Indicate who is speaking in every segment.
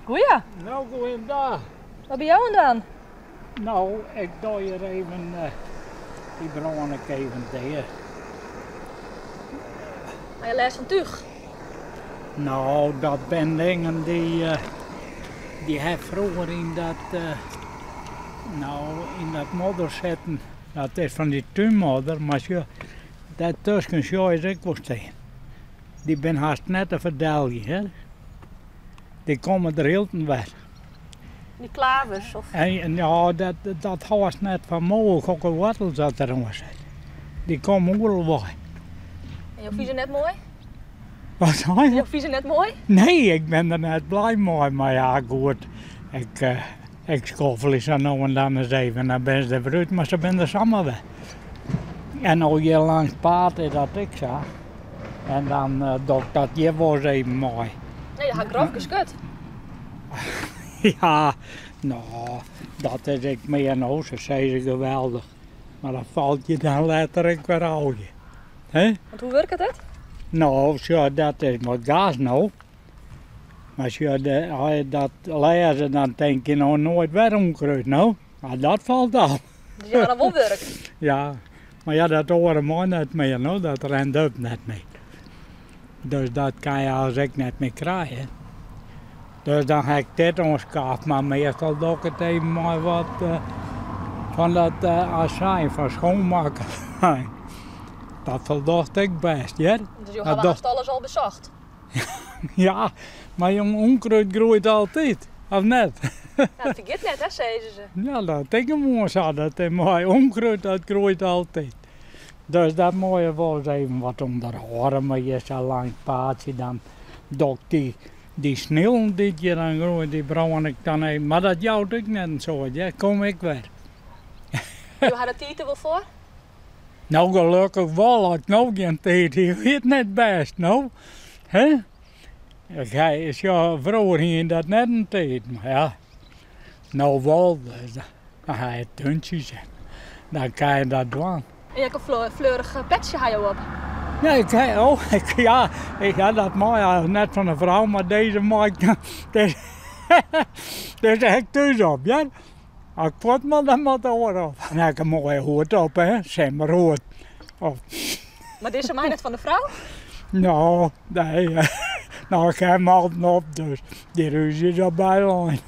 Speaker 1: Goeie.
Speaker 2: No, goeiendag.
Speaker 1: Wat binne jo oan dwaan?
Speaker 2: No, ik doch hjir even, dy brân ik even dea.
Speaker 1: Ha je lêst fan túch?
Speaker 2: No, dat binne dingen dy, dy ha froeger yn dat, no, yn dat modder sitten. Dat is fan dy túnmodder, mar sjoch, dêrtusken sjoch je se ek wol stean. Dy binne hast net te ferdeljen, hè. Dy komme der hieltyd wer.
Speaker 1: Dy klavers? Of?
Speaker 2: En, ja, dat hâldst net foar mooglik hokker woartels dat der oan sit. Dy komme oeral wei.
Speaker 1: En jo fine se net moai?
Speaker 2: Wat sei je?
Speaker 1: Jo fine se net moai?
Speaker 2: Nee, ik bin der net blij mei, mar ja, goed. Ik, ik skoffelje sa no en dan ris even, dan binne se der wer út, mar se binne der samar wer. En no hjir langs it paad is dat ek sa. En dan doch ik dat hjir wolris even mei.
Speaker 1: Nee, je ha grof geskut.
Speaker 2: Ja, no, dat is ek mear no, se sizze geweldich. Mar dat falt je dan letter ek wer ôf. Hè?
Speaker 1: Want hoe wurket it?
Speaker 2: No, sjoch, dat is mei gas no. Mar sjoch, as je dat lêze, dan tink je no noait wer ûnkrûd, no. Mar dat falt ôf.
Speaker 1: Dus je ha noch wol wurk?
Speaker 2: Ja, mar ja, dat oare mei net mear, no, dat Roundup net mear. Dus dat kan je as ek net mear krije. Dus dan ha ik dit oanskaft, mar meastal doch ik it even mei wat fan dat azijn, fan schoonmaakazijn. Dat foldocht ek bêst, hear.
Speaker 1: Dus jo hawwe hast alles al besocht?
Speaker 2: Ja, mar jong, ûnkrûd groeit altyd, of net?
Speaker 1: Ja, dat fergiet net, hè, sizze se.
Speaker 2: Ja, dat is gewoan sa. Dat is mei ûnkrûd, dat groeit altyd. Dus dat moat je wolris even wat ûnderhâlde, mar hjir sa lang it paadsje, dan doch ik dy snilen dy't hjir dan groeie, dy brân ik dan even. Mar dat jout ek net in soad, hear. Kom ik wer.
Speaker 1: Jo ha de tiid der wol foar?
Speaker 2: No gelokkich wol, as ik no gjin tiid hie, wie it net bêst, no. Hè? Ik ha, sjoch, froeger hie je dat net in tiid, mar ja, no wol, dus dan ha je túntsjes en dan kin je dat dwaan.
Speaker 1: En je ha ek in fleurich petsje ha jo op.
Speaker 2: Ja, ik ha, oh, ik, ja, ik ha dat mei eigentlik net fan de frou, mar dizze mei ik, dizze ha ik thús op, hear. As ik fuort moat, dan moat de oar op. Dan ha ik in moaie hoed op, hè, simmerhoed. Of...
Speaker 1: Mar dizze mei net fan de frou?
Speaker 2: No, nee. No, ik ha him altyd op, dus dy rúzje is al bylein.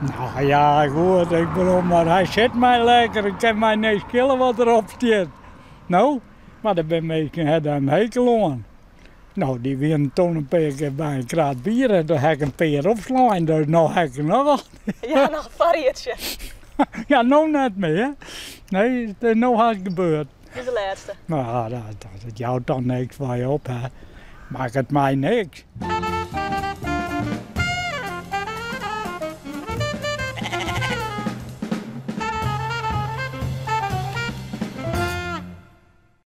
Speaker 2: No ja, goed, ik bedoel, mar hy sit my lekker. It kin my niks skille wat derop stiet. No, mar der binne minsken ha dêr in hekel oan. No, dy wienen toen in pear kear by in krat bier en doe ha ik in pear opslein, dus no ha ik noch al.
Speaker 1: Ja, noch in foarriedsje.
Speaker 2: Ja, no net mear. Nee, it is no hast gebeurd.
Speaker 1: Dit is de lêste.
Speaker 2: No, dat jout dan niks foar je op, hè. Makket my niks.